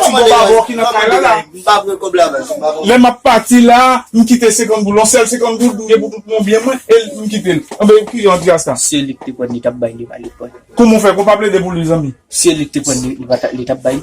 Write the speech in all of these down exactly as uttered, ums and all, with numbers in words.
ti bòb avè w ki nan kay la la. M pa pran kòb la, baz. M pa pran. Lè m ap pati la, m kite senkant goud. Yon sèl senkant goud, m gen pou tout mon byen mwen, e m kite l. Anben, ki yon ti Rasta. Se li ki te pran, li t ap bay, li pa, li pran. Kouman w fè, kon pa plede pou li, zanmi? Se li ki te pran, li, li pa ta, li t ap bay.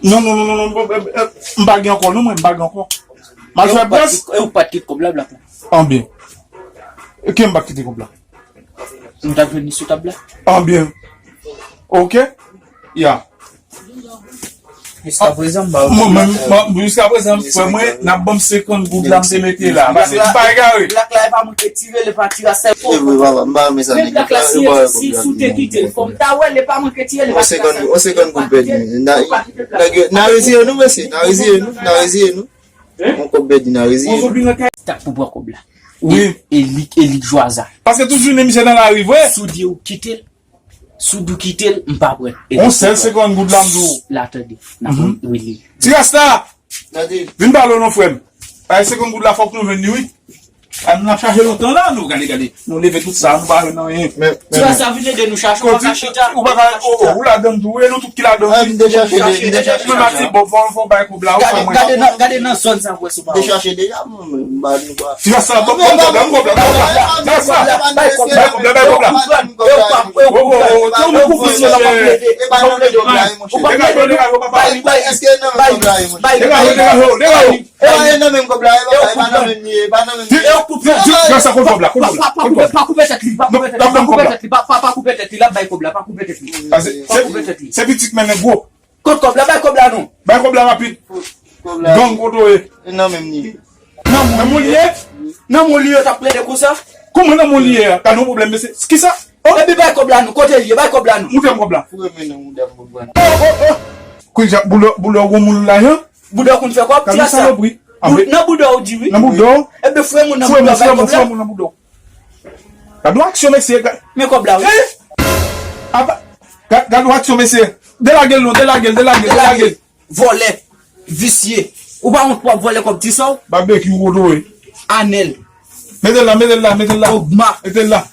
Non, non, non, non, non, m, m, m, m pa gen ankò, non, mwen, m pa gen ankò. M al fè brès. E ou pa t kite kòb la, Black la? Anben. E ke m pa kite kòb la? M t ap jwenn li sou tab la. Anben. Ok. Ya. Jiskaprezan, m ba ou. Mwen, mwen, mwen, jiskaprezan, frè mwen, n ap ban m senkant goud la, m te mete la. Pase, m pa egare. Black la, e pa mwen ki tire, li pa tire, se fo. E vre, papa, m pa renmen sa, nèg. Black la, si, si, si w te kite l, fò m ta wè, li pa mwen ki tire, li pa tire, se fo. On senkant goud pèdi. N a, n a reziye nou, mesye, n a reziye nou, n a reziye nou. On kòb pèdi, n a reziye nou. Sa k pou pran kòb la. Wi. E, e li, e li k jwaza. Paske tout jounen misye nan lari, vre. Si w di ou kite l, si w di w kite l, m pa pran. E on sèl senkant goud la, m di w. La, tande. N ap rele. Ti Rasta! Vin pale w non, frè m. Ay, senkant goud la, fòk nou jwenn li, wi. Ay, nou ap chache lontan la, nou. Gade, gade. Nou leve tout sa, nou pa jwenn anyen. Men, men, ti Rasta, vin ede nou chache, ou pa ka chita. Ou pa ka, oh, oh, ou ladann tou, wi, nou tout ki ladann, wi. M te chache, m te chache. Mwen, Mati, bon, fò, fò bay kòb la, wi, frè mwen. Gade nan, gade nan zòn sa, m wè sou pa. M te chache deja, mwen, mwen, m pa, nou pa. Ti Rasta, bon, bon, bon, bon, bon, bon, bon, bon. Bay kòb la, bay kòb la, bay kòb la. Ou pa plede, ou pa plede, ou pa plede. Bay, bay, bay, bay, bay. Degaje w, degaje w, degaje w. E pa nan menm kòb la, e pa nan menm li ye, e pa nan menm li ye. Ti Rasta, kote kòb la, kote kòb la, kote kòb la. Pa koupe, pa koupe tèt li, pa koupe tèt li, pa koupe tèt li, pa, pa, pa koupe tèt li, l ap bay kòb la, pa koupe tèt li. Pa koupe tèt li. Se pitit mennen gwo. Kot kòb la, bay kòb la non. Bay kòb la rapid. Gang kote w ye. Nan menm li ye. Nan men w li ye? Nan men w li ye, t ap plede konsa. Kòman nan men w li ye a? Gade yon pwoblèm, mesye. Kisa? Oh. Epi bay kòb la non, kote li ye, bay kòb la non. Montre m kòb la. Foure men nan mouda m, kòb la. Oh, oh, oh. Kounye a, bouda, bouda w gon moun lajan? Bouda w konn fè kòb, ti a sa. Salopri. Bou-, nan bouda w di wi. Nan bouda w. Ebe frè moun nan bouda w bay kòb la. Frè moun nan bouda w. Gad yon aksyon, mesye. Men kòb la wi. Apa, gad, gad yon aksyon, mesye. Delage l non, delage l, delage l, delage l. Vòlè. Visye. Ou pa wont pou w ap vòlè kòb ti sa w? Babekyou kote w ye? Anèl. Mete l la, mete l la, mete l la. Ogma. Mete l la.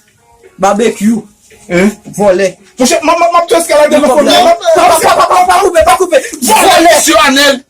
Babekyou. Hein? Vòlè. Monchè, m ap, m ap, m ap tou eskalade nan fòm nan. Pa, pa, pa, pa, pa koupe, pa koupe. Vòlè, mesye Anèl.